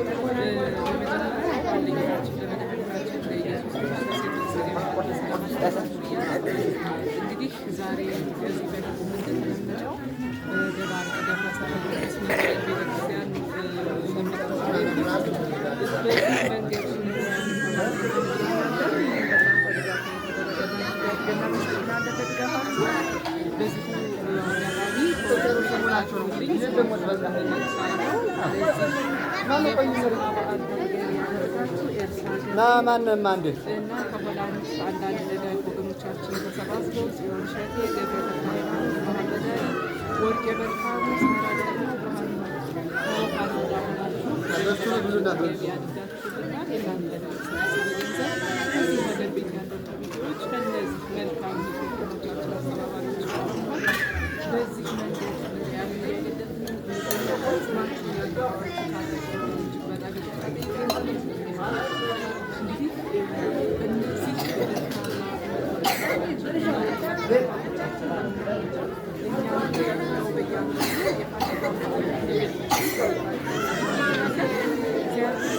በመጀመሪያ እንኳን ለጌታችን ለመድኃኒታችን ለኢየሱስ ክርስቶስ የትንሣኤ በዓል በሰላም አደረሳችሁ እያልኩ እንግዲህ ዛሬ ከዚህ በፊት እንደተለመደው በደባርቅ ደብረ ሳህል ቅዱስ ሚካኤል ቤተክርስቲያን ሰንበት ትምህርት ቤት በዚህ መንገድ ይህም በእናንተ ድጋፍ ነው የተደረገልን። እጅግ እናመሰግናለን ለድጋፋችሁ። በዚሁ አጋጣሚ ልኝ ና ማንም አንዴ እና ከሆላንድ አንዳንድ ደጋግ ወገኖቻችን ተሰባስበው ጽዮን ሸቴ፣ ገብረ ተክለ ሃይማኖት፣ መሐመድ አሊ፣ ወርቄ መልካሙ፣ ሳራ ደግሞ ብርሃኑ ከካናዳ ሆናችሁ ገቢ አድርጋችሁልናል። የእናንተን በገንዘብ እዚህ ሀገር ቤት ያለን ኮሚቴዎች ከእነዚህ መልካም ወገኖቻችን አስተባባሪዎች ጋር በመሆን በዚህ መንገድ ያንን እየደገፍን የምንገኘው ስማችሁን ያልጠራችሁ ካለ እጅግ በጣም ይቅርታ ጠይቃለሁ። እንግዲህ እነዚህ ደካማ እኛም ደግሞ በየዓመቱ የፋሲካውን በዓል እግዚአብሔር ይስጥልን፣ እግዚአብሔር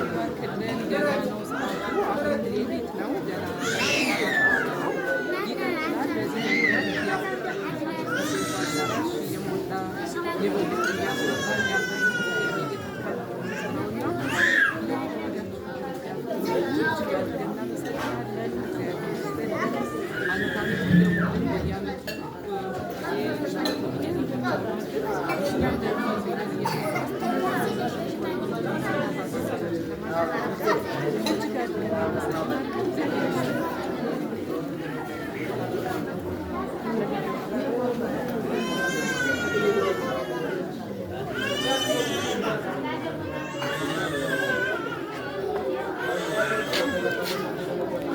ይባርክልን። ገና ነው ሰዓቱ፣ አሁን ሌሊት ነው፣ ገና ነው፣ ይቀጥላል። በዚህ መንገድ ያው አዳራሽ እየሞላ የበሉት እያስወጣን ያልበሉት ገቢ እየተካን ነው የምንሰራውና ላደረጋችሁልን ድጋፍ እጅግ አድርገን እናመሰግናለን። እግዚአብሔር ይስጥልን። አመት አመት ይደሙልን። በየአመቱ ሁልጊዜ እኛም ደግሞ ዜናን እየሰራን እጅግ አድርገን እናመሰግናለን። እግዚአብሔር ይስጥልን።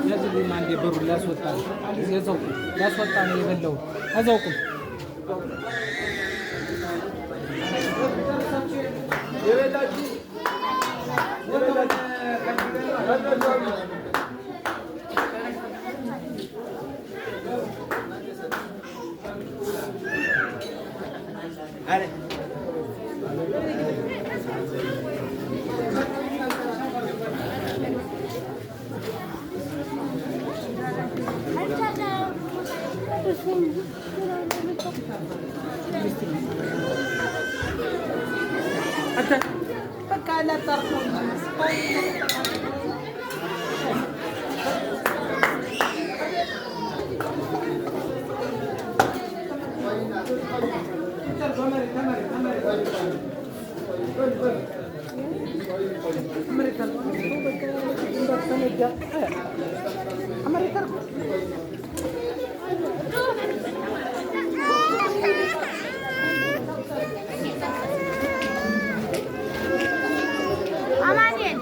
ያዝልኝ አንዴ ብሩን ሊያስወጣ ነው። የዘውቁ ሊያስወጣ ነው የበላው አዘውቁም። በቃ ላጣርኩ አማኑኤል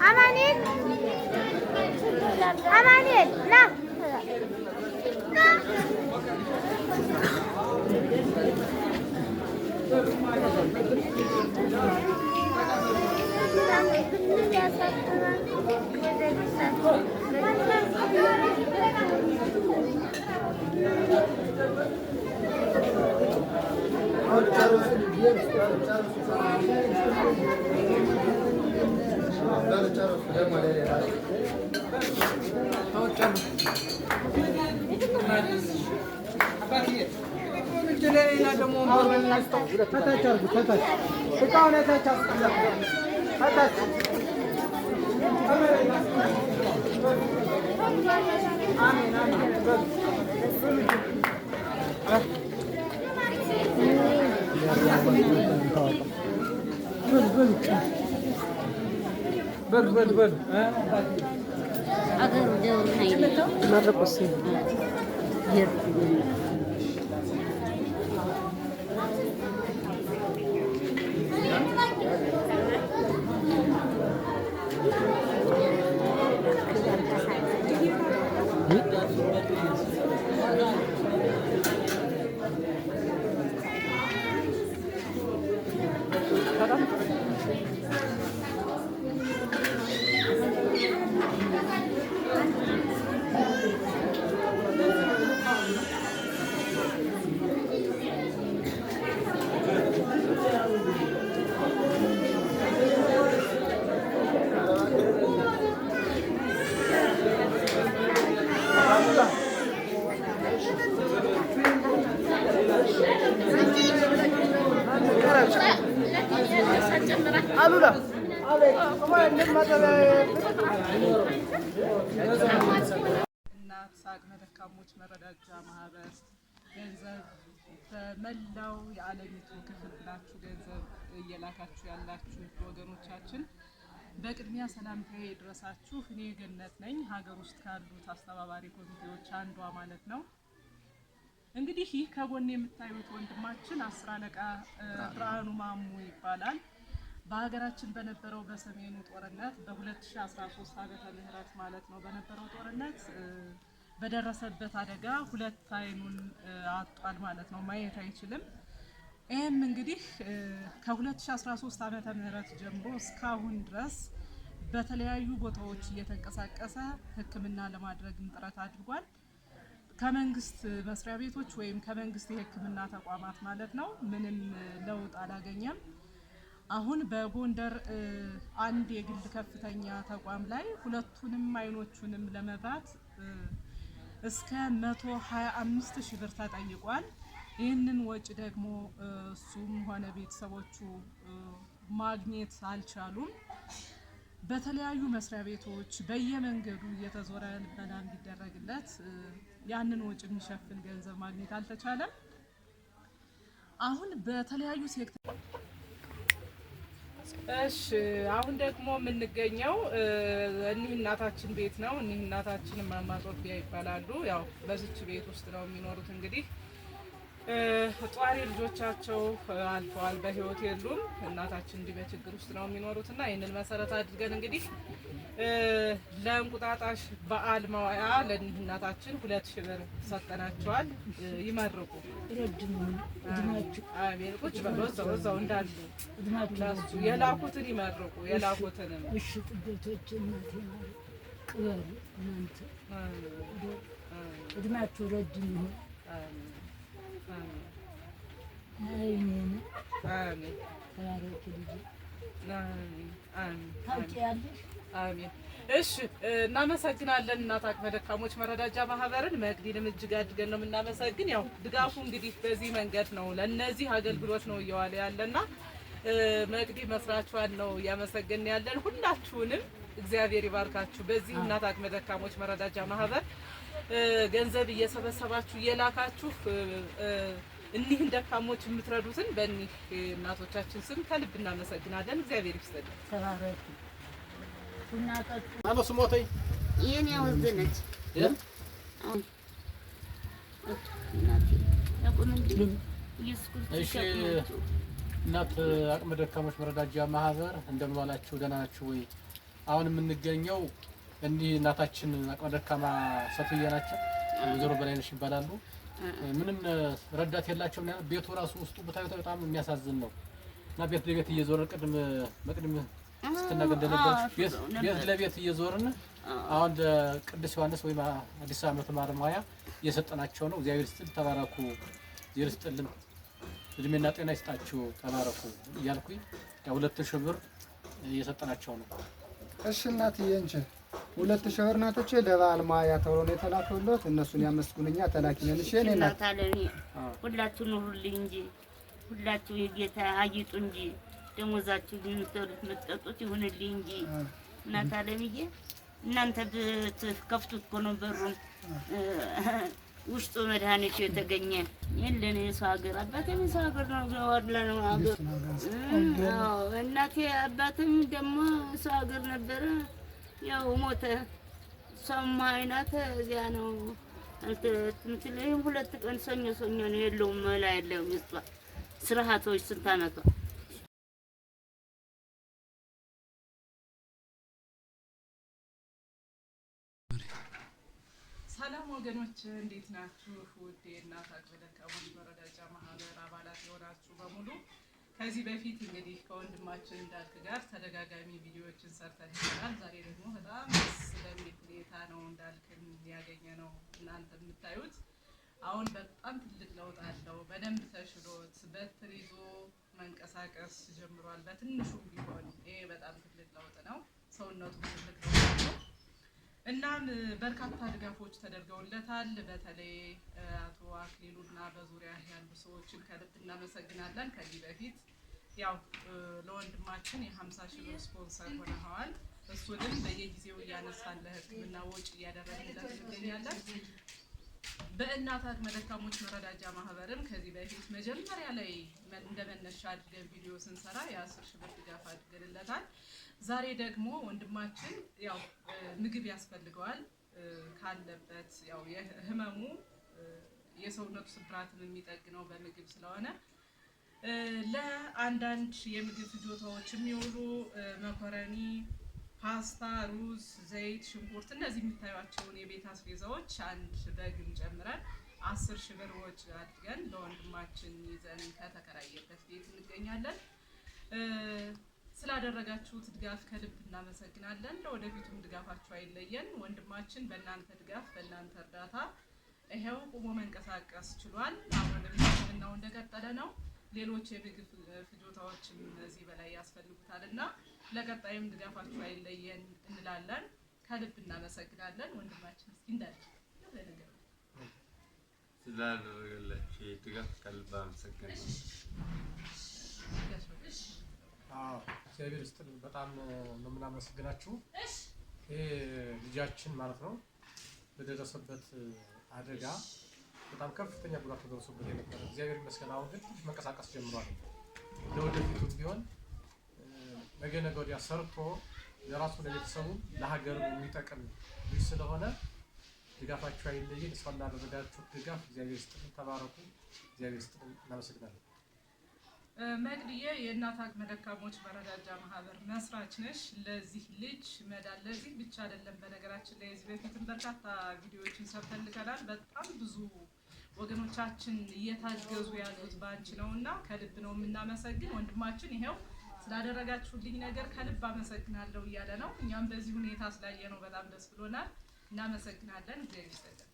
አማኑኤል አማኑኤል ና ና። ከታች አድርጉ። ከታች እቃውን ከታች አስቀምጡ። ከታች አሜን አሜን። በሉ በሉ በሉ በሉ። መርቁስ። አሉላ እናት አቅመ ደካሞች መረዳጃ ማህበር ገንዘብ በመላው የዓለሚቱ ክፍል ብላችሁ ገንዘብ እየላካችሁ ያላችሁ ወገኖቻችን በቅድሚያ ሰላምታዬ ይድረሳችሁ። እኔ ገነት ነኝ፣ ሀገር ውስጥ ካሉት አስተባባሪ ኮሚቴዎች አንዷ ማለት ነው። እንግዲህ ይህ ከጎን የምታዩት ወንድማችን አስር አለቃ ብርሃኑ ማሙ ይባላል። በሀገራችን በነበረው በሰሜኑ ጦርነት በ2013 ዓመተ ምህረት ማለት ነው በነበረው ጦርነት በደረሰበት አደጋ ሁለት አይኑን አጧል ማለት ነው፣ ማየት አይችልም። ይህም እንግዲህ ከ2013 ዓመተ ምህረት ጀምሮ እስካሁን ድረስ በተለያዩ ቦታዎች እየተንቀሳቀሰ ሕክምና ለማድረግም ጥረት አድርጓል። ከመንግስት መስሪያ ቤቶች ወይም ከመንግስት የሕክምና ተቋማት ማለት ነው ምንም ለውጥ አላገኘም። አሁን በጎንደር አንድ የግል ከፍተኛ ተቋም ላይ ሁለቱንም አይኖቹንም ለመብራት እስከ 125 ሺህ ብር ተጠይቋል። ይህንን ወጪ ደግሞ እሱም ሆነ ቤተሰቦቹ ማግኘት አልቻሉም። በተለያዩ መስሪያ ቤቶች በየመንገዱ እየተዞረ ልመና እንዲደረግለት ያንን ወጪ የሚሸፍን ገንዘብ ማግኘት አልተቻለም። አሁን በተለያዩ ሴክተር እሺ፣ አሁን ደግሞ የምንገኘው እኒህ እናታችን ቤት ነው። እኒህ እናታችን እማማ ጦቢያ ይባላሉ። ያው በዚች ቤት ውስጥ ነው የሚኖሩት። እንግዲህ ጧሪ ልጆቻቸው አልፈዋል፣ በህይወት የሉም። እናታችን እንዲህ በችግር ውስጥ ነው የሚኖሩት እና ይህንን መሰረት አድርገን እንግዲህ ለእንቁጣጣሽ በዓል መዋያ ለእኒህ እናታችን 2000 ብር ሰጠናቸዋል። ይመርቁ። አሜን። ቁጭ በሉ እዛው እዛው እንዳሉ ለእሱ የላኩትን ይመርቁ። የላኩትንም እሺ ጥጆቶች እናቴ ቅበሩ። እናንተ እድሜያችሁ ረጅም ይሁን። አይኔን አሜን። ተባረኪ ልጄ። አሜን። አሜን። ታውቂያለሽ። አሜን። እሺ እናመሰግናለን። እናት አቅመ ደካሞች መረዳጃ ማህበርን መቅዲንም እጅግ አድርገን ነው የምናመሰግን። ያው ድጋፉ እንግዲህ በዚህ መንገድ ነው ለእነዚህ አገልግሎት ነው እየዋለ ያለና መቅዲ መስራቿን ነው እያመሰገን ያለን። ሁላችሁንም እግዚአብሔር ይባርካችሁ። በዚህ እናት አቅመ ደካሞች መረዳጃ ማህበር ገንዘብ እየሰበሰባችሁ እየላካችሁ እኒህን ደካሞች የምትረዱትን በእኒህ እናቶቻችን ስም ከልብ እናመሰግናለን። እግዚአብሔር ይስጥልን። ተባረኪ። ቡና ጠጡ። ማነው ስሞተኝ? የኔ ወዘነች እሺ እናት አቅመ ደካሞች መረዳጃ ማህበር እንደምን ዋላችሁ? ደህና ናችሁ ወይ? አሁን የምንገኘው እኒህ እናታችን አቅመ ደካማ ሴትዮ ናቸው። ወይዘሮ በላይነሽ ይባላሉ። ምንም ረዳት የላቸውም። ቤቱ ራሱ ውስጡ ብታዩት በጣም የሚያሳዝን ነው እና ቤት ለቤት እየዞርን ቅድም መቅድም ስትናገር እንደነበረች ቤት ለቤት እየዞርን አሁን ቅዱስ ዮሐንስ ወይም አዲስ ዓመት ማርማያ እየሰጠናቸው ነው። እግዚአብሔር ይስጥል፣ ተባረኩ። እግዚአብሔር ይስጥልን፣ እድሜና ጤና ይስጣችሁ፣ ተባረኩ እያልኩኝ ያው 2000 ብር እየሰጠናቸው ነው። እሺ እናትዬ እንቺ 2000 ብር እናቶቼ ለበዓል ማያ ተብሎ ነው የተላከውለት። እነሱን ያመስግኑኛ ተላኪ ነን። እሺ እኔ እናት ሁላችሁ ኑሩልኝ እንጂ ሁላችሁ የጌታ አጊጡ እንጂ ደሞዛችሁ የምትበሉት የምትጠጡት ይሁንልኝ እንጂ እናት አለምዬ፣ እናንተ ብትከፍቱት እኮ ነው በሩን ውስጡ መድኃኒቱ የተገኘ የለን። የሰው ሀገር አባቴም የሰው ሀገር ነው ነው ሀገር እናቴ አባትም ደግሞ ሰው ሀገር ነበረ። ያው ሞተ። እሷም አይናት እዚያ ነው እንትን ሁለት ቀን ሰኞ ሰኞ ነው የለውም መላ የለውም። እሷ ስርሀቶች ስንት አመቷ ሰላም ወገኖች እንዴት ናችሁ? ውድ የእናት አቅመ ደካሞች መረዳጃ ማህበር አባላት የሆናችሁ በሙሉ ከዚህ በፊት እንግዲህ ከወንድማችን እንዳልክ ጋር ተደጋጋሚ ቪዲዮዎችን ሰርተን ይሆናል። ዛሬ ደግሞ በጣም ደስ በሚል ሁኔታ ነው እንዳልክን ያገኘ ነው እናንተ የምታዩት። አሁን በጣም ትልቅ ለውጥ አለው። በደንብ ተሽሎት በትር ይዞ መንቀሳቀስ ጀምሯል። በትንሹም ቢሆን ይሄ በጣም ትልቅ ለውጥ ነው። ሰውነቱ ትልቅ ለውጥ አለው። እናም በርካታ ድጋፎች ተደርገውለታል። በተለይ አቶ አክሊሉና በዙሪያ ያሉ ሰዎችን ከልብ እናመሰግናለን። ከዚህ በፊት ያው ለወንድማችን የ50,000 ብር ስፖንሰር ሆነኸዋል። እሱንም በየጊዜው እያነሳን ለሕክምና ወጪ እያደረግንለት እንገኛለን። በእናት አቅመ ደካሞች መረዳጃ ማህበርም ከዚህ በፊት መጀመሪያ ላይ እንደ መነሻ አድርገን ቪዲዮ ስንሰራ የ10,000 ብር ድጋፍ አድርገንለታል። ዛሬ ደግሞ ወንድማችን ያው ምግብ ያስፈልገዋል። ካለበት ያው የህመሙ የሰውነቱ ስብራትን የሚጠግነው በምግብ ስለሆነ ለአንዳንድ የምግብ ፍጆታዎች የሚውሉ መኮረኒ፣ ፓስታ፣ ሩዝ፣ ዘይት፣ ሽንኩርት እነዚህ የምታዩቸውን የቤት አስቤዛዎች አንድ በግም ጨምረን 10,000 ብር ወጪ አድርገን ለወንድማችን ይዘን ከተከራየበት ቤት እንገኛለን። ስላደረጋችሁት ድጋፍ ከልብ እናመሰግናለን። ለወደፊቱም ድጋፋችሁ አይለየን። ወንድማችን በእናንተ ድጋፍ በእናንተ እርዳታ ይሄው ቁሞ መንቀሳቀስ ችሏል። አሁንም ሕክምናው እንደቀጠለ ነው። ሌሎች የምግብ ፍጆታዎችም እዚህ በላይ ያስፈልጉታል እና ለቀጣይም ድጋፋችሁ አይለየን እንላለን። ከልብ እናመሰግናለን። ወንድማችን እስኪ እንዳለ ነገር ስላደረገላችሁ ድጋፍ ከልብ አመሰግናለሁ። አዎ እግዚአብሔር ይስጥልን። በጣም ነው የምናመሰግናችሁ። ይሄ ልጃችን ማለት ነው በደረሰበት አደጋ በጣም ከፍተኛ ጉዳት ደርሶበት የነበረ፣ እግዚአብሔር ይመስገን አሁን ግን ትንሽ መንቀሳቀስ ጀምሯል። ለወደፊቱም ቢሆን ነገ ነገ ወዲያ ሰርቶ ለራሱ ለቤተሰቡ ለሀገር የሚጠቅም ልጅ ስለሆነ ድጋፋችሁ አይለየን። እስካሁን ላደረጋችሁ ድጋፍ እግዚአብሔር ይስጥልን። ተባረኩ። እግዚአብሔር ይስጥልን። እናመሰግናለን። መቅድዬ የእናት አቅመ ደካሞች መረዳጃ ማህበር መስራች ነሽ። ለዚህ ልጅ መዳን ለዚህ ብቻ አይደለም። በነገራችን ላይ ከዚህ በፊትም በርካታ ቪዲዮዎችን ሰርተን ልከናል። በጣም ብዙ ወገኖቻችን እየታገዙ ያሉት በአንቺ ነው እና ከልብ ነው የምናመሰግን። ወንድማችን ይሄው ስላደረጋችሁልኝ ነገር ከልብ አመሰግናለሁ እያለ ነው። እኛም በዚህ ሁኔታ ስላየነው በጣም ደስ ብሎናል። እናመሰግናለን። እግዚአብሔር ይስጥልን።